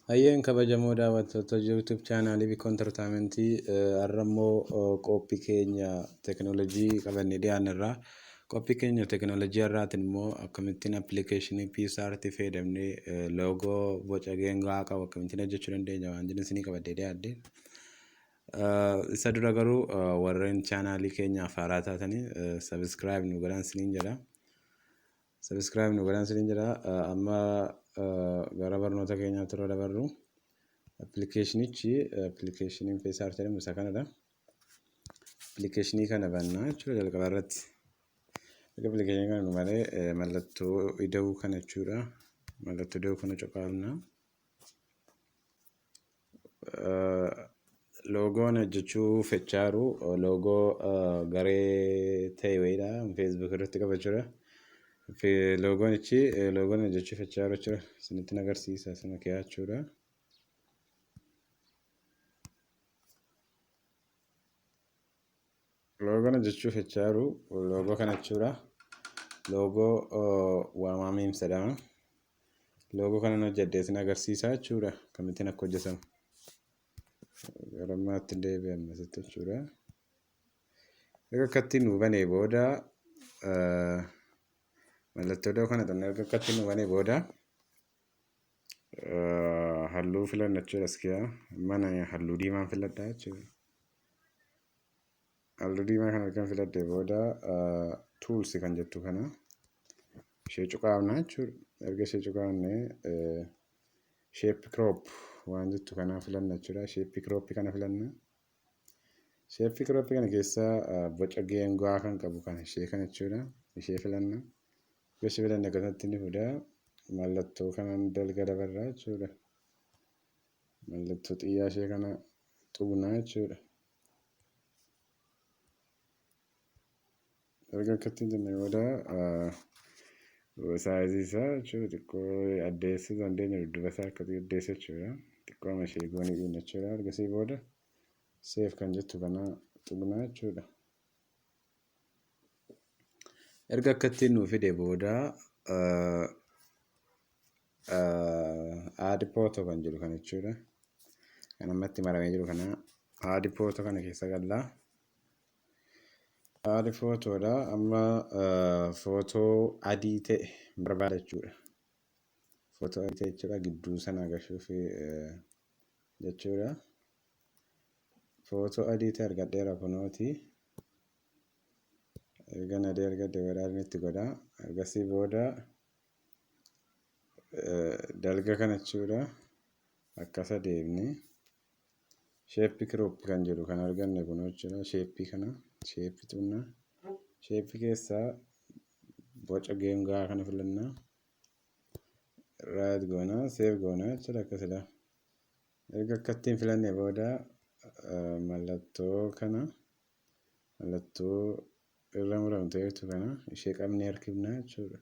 Hayyeen kabajamoo daawwattoota YouTube chaanaalii Bikoo Entertaaymentii, har'a immoo qophii keenya teekinooloojii qabannee dhiyaannerra. Qophii keenya teekinooloojii har'aatiin immoo akkamittiin appilikeeshinii PicsArt fayyadamnee loogoo boca geengoo qabu akkamittiin hojjechuu dandeenya waan jedhu isinii qabadhee dhiyaadhe. Isa dura garuu warreen chaanaalii keenyaaf haaraa taatanii subscribe nu godhaa isiniin jedha. Subscribe nu godhaa isiniin jedha. Amma gara barnoota keenyaatti yeroo dabarru, appilikeeshinichi, appilikeeshiniin PicsArt jedhamu isa kanadha. Appilikeeshinii kana bannaa jechuudha jalqaba irratti. Erga appilikeeshinii kana nu malee mallattoo ida'uu kana jechuudha. Mallattoo ida'uu kana cuqaafna. Loogoon hojjechuu fechaaru loogoo garee ta'e wayiidha. Facebook irratti qaba jechuudha. Loogoonichi, loogoon hojjechuu fechaaru jechuudha. Isinitti agarsiisa sana kee jechuudha. Loogoon hojjechuu fechaaru loogoo kana jechuudha. Loogoo Waamaa Memes jedhama. Loogoo kanan hojjedhe isin agarsiisa jechuudha. Akkamittiin akka hojjetamu. Gara ammaatti deebi'e ammasitti jechuudha. Erga akkatti nu banee booda, mallattoo iddoo kana xumuree, erga akkatti nu banee booda halluu filanna jechuudha as keessa. Mana halluu diimaan filadha jechuudha. Halluu diimaa kana erga filadhee booda tools kan jettu kana ishee cuqaafna jechuudha. Erga ishee cuqaafne shape crop waan jettu kana filanna jechuudha. Shape crop kana filanna. Shape crop kana keessa boca geengoo kan qabu kana, ishee kana jechuudha. Ishee filanna. Erga ishee filanne akkasumatti ni fuda. Mallattoo kanaan dalga dabarraa jechuudha. Mallattoo xiyyaa ishee kana tuqnaa jechuudha. Erga akkatti jenne booda saayizii isaa jechuudha xiqqoo addeessuu dandeenya, dudduuba isaa akkatti addeessa jechuudha. Xiqqoo ishee goonee dhiibna jechuudha. Ergasii booda save kan jettu kana tuqnaa jechuudha. Erga akkatti nuu fide booda add photo kan jedhu kana jechuudha. Kan ammatti maramee jiru kana, add photo kana keessa gallaa. Add photodha. Amma footoo adii ta'e barbaada jechuudha. Footoo adii ta'e jechuudha, gidduu sana agarsiisuuf jechuudha. Footoo adii ta'e argadheera kunooti. Ergan adii argadhe badhaadni itti godha. Ergasii booda dalga kana jechuudha. Akkas adeemne shape crop kan jedhu kan arganne kun jechuudha. Shape kana, shape xunnaa. Shape keessaa boca geengoo kana filannaa. Right goonaa, save goonaa jechuudha akkasidha. Erga akkattiin filanne booda mallattoo kana, mallattoo irra muramteertu kana ishee qabnee harkifnaa jechuudha.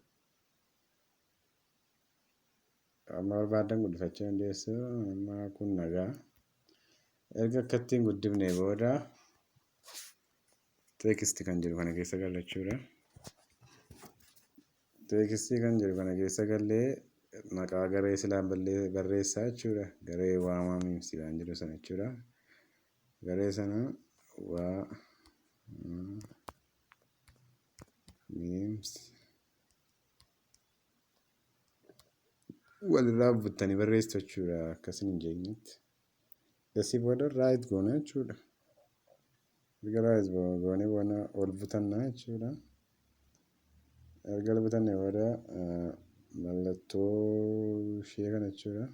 Amma barbaadan guddifachuu dandeessu. Amma kun nagaa. Erga akkattiin guddifne booda text kan jedhu kana keessa galla jechuudha. Text kan jedhu kana keessa gallee maqaa garee silaan barreessaa jechuudha. Garee Waamaa Memes waan jedhu sana jechuudha. Garee sana Waa Memes walirraa buttanii barreessitu jechuudha, akkasin hin jeenyetti. Ergasii booda right goona jechuudha. Erga right goonee booda ol butannaa jechuudha. Erga ol butanne booda mallattoo ishee kana jechuudha.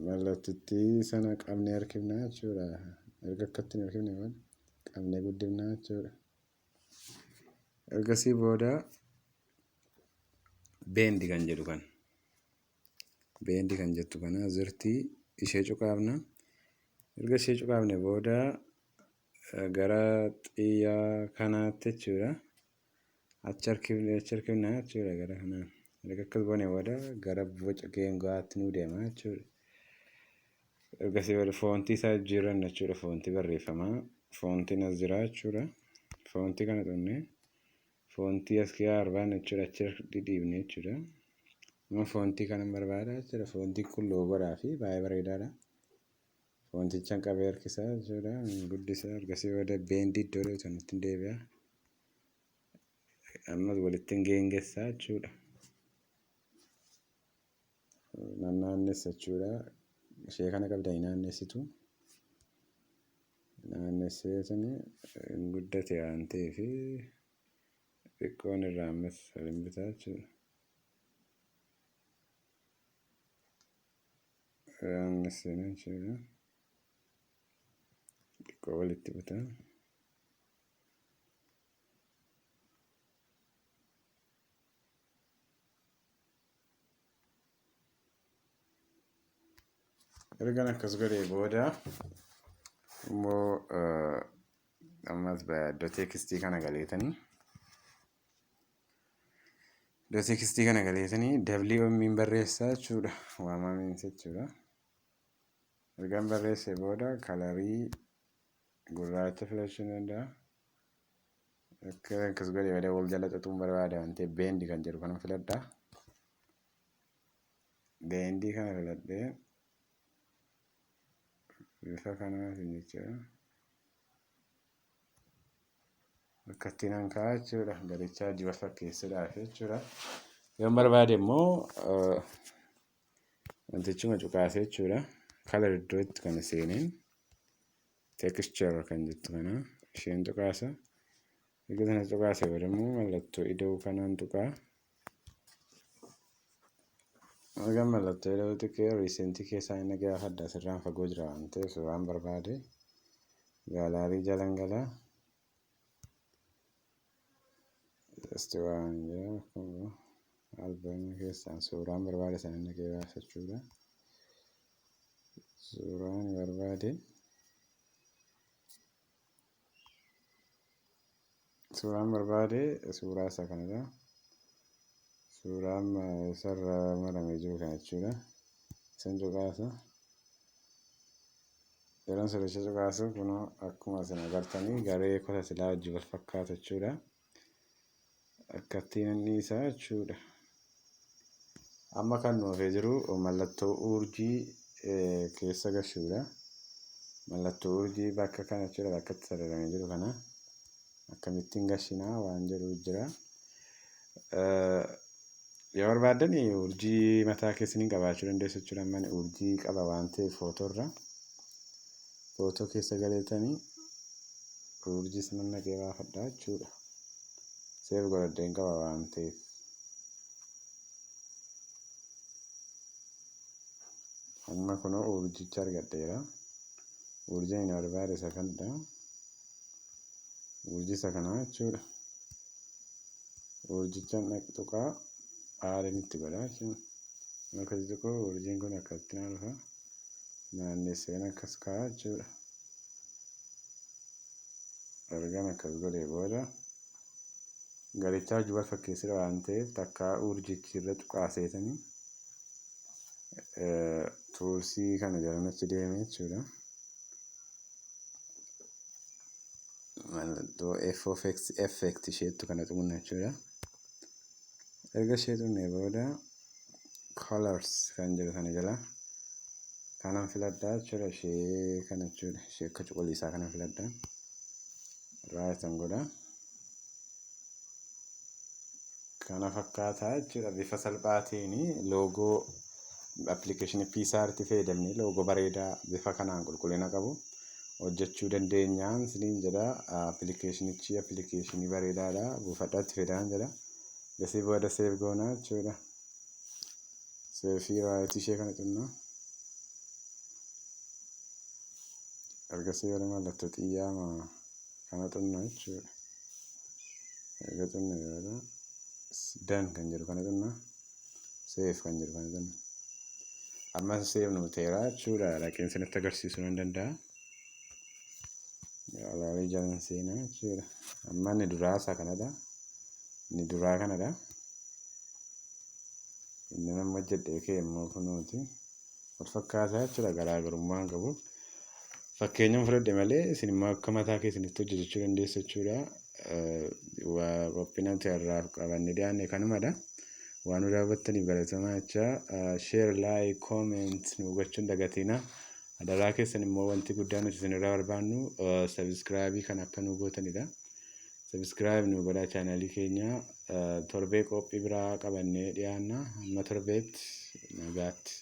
Mallattittii sana qabnee harkifnaa jechuudha. Erga akkatti hin harkifne booda qabnee guddifnaa jechuudha. Ergasii booda bend kan jedhu kana. Bend kan jettu kana zirtii ishee cuqaafna. Erga ishee cuqaafne booda gara xiyyaa kanaatti jechuudha. Achi harkifne, achi harkifna jechuudha gara kanaan. Erga akkas goone booda gara boca geengo'aatti nuu deema jechuudha. Ergasii booda foontii isaa jijjiirranna jechuudha. Foontii barreeffamaa. Foontiin as jira jechuudha. Foontii kana tuqnee foontii as keessaa barbaanne jechuudha. Achi dhidhiibne jechuudha. Amma foontii kanan barbaada jechuudha. Foontiin kun loogoodhaa fi baay'ee bareedaadha. Foontichaan qabee harkisaa jechuudha. Guddisaa ergasii booda beendii iddoo dheetu sanatti deebi'a. Ammas walitti hin geengessaa jechuudha. Naannessa jechuudha. Ishee kana qabdanii naannessitu. Naannessee suni hin guddate waan ta'eef xiqqoon irraa ammas waliin bitaa jechuudha. Naannessee jechuudha. Xiqqoo walitti bitaa. Ergan akkas godhee booda immoo ammas iddoo teekstii kana galeetanii iddoo teekstii kana galeetanii WM barreessaa jechuudha. Waamamiinsa jechuudha. Ergan barreessee booda kalarii gurraacha filachuu ni danda'a. Akka akkas godhee booda wal jala xaxuun barbaada waan ta'eef beendi kan jedhu kana filadha. Beendii kana filadhee bifa kanaatiin jechuudha. Akka ittiin an ka'a jechuudha. Garichaa hojii wal fakkeessuudhaaf jechuudha. Yoon barbaade immoo wantichuma cuqaasee jechuudha. Kalar iddoo itti kana seeneen texture kan jettu kana isheen cuqaasa. Erga sana cuqaase booda immoo mallattoo ida'uu kanaan tuqaa. Erga mallattoo ida'uu tuqee riisentii keessaa inni gaafadha asirraan fagoo jira waan ta'eef suuraan barbaade gaalaarii jalan galaa. Just waan jira albeemii keessaan suuraan barbaade sana inni baasa jechuudha. Suuraan barbaade suuraan barbaade suuraa isa kanadha. Suuraan isarra maramee jiru kana jechuudha. Isan cuqaasa. Yeroon suuricha cuqaasu kunoo akkuma isin agartanii garee gosa silaa wajjin wal fakkaata jechuudha. Akkattiin inni isaa jechuudha. Amma kan nu hafee jiru mallattoo urjii keessa gashuudha. Mallattoo urjii bakka kana jechuudha bakka itti sararamee jiru kana akkamittiin gashinaa waan jedhu jira. Yoo barbaaddan urjii mataa keessanii qabaachuu dandeessu jechuudha. Amma urjii qaba waan ta'eef footoorra footoo keessa galeetanii urjii sana naqee baafadha jechuudha. Seef godhadheen qaba waan ta'eef. Amma kunoo urjicha argadheera. Urjiin inni barbaade isa kanadha. Urjii isa kanaa jechuudha. Urjicha tuqaa aariin itti godha jechuudha. Akkasi tuquu urjiin kun akkatti naa dhufa. Naannesseen akkas kaa'a jechuudha. Ergan akkas godhee booda garichaa hojii wal fakkeessudha waan ta'eef takkaa urjichi irra tuqaaseetanii tuulsii kana jalan achi deeme jechuudha. Mallattoo F of X effect isheettu kana tuqna jechuudha. Erga ishee tuqnee booda colors kan jedhu kana jala kanan filadhaa jechuudha. Ishee kana jechuudha. Ishee akka cuquliisaa kana filadhaa. Raayitan godha. Kana fakkaataa jechuudha. Bifa salphaatiin loogoo appilikeeshinii PicsArt fayyadamnee loogoo bareedaa bifa kanaan qulqullina qabu hojjechuu dandeenyaan isiniin jedha. Appilikeeshinichi appilikeeshinii bareedaadha. Buufadhaa itti fayyadamaa jedha. Gasii booda seef goonaa jechuudha. Seefii raayitii ishee kana xinnaa. Ergasii booda mallattoo xiyyaa kana xinnaa jechuudha. Erga xinnaa booda dan kan jedhu kana xinnaa. Seef kan jedhu kana xinnaa. Amma seef nu ta'eera jechuudha. Dhaqeen isinitti agarsiisuu nan danda'a. Gaalaarii jalan seenaa jechuudha. Amma inni duraa isa kanadha. Inni duraa kanadha. Inni nama hojjedhee ka'e immoo kunuuti. Wal fakkaataa jechuudha garaagarummaa hin qabu. Fakkeenyaan fudhadhe malee isin immoo akka mataa keessanitti hojjechuu dandeessu jechuudha. Qophii nuti irraa qabannee dhiyaanne kanumadha. Waan nu daawwattaniif galatoomaa jechaa, share, like, comment nu gochuun dagatina. Adaraa keessan immoo wanti guddaan nuti isinirraa barbaannu subscribe kan akka nu gootanidha. Subscribe nu godhaa chaanalii keenya. Torbee qophii biraa qabannee dhiyaanna. Hamma torbeetti nagaatti.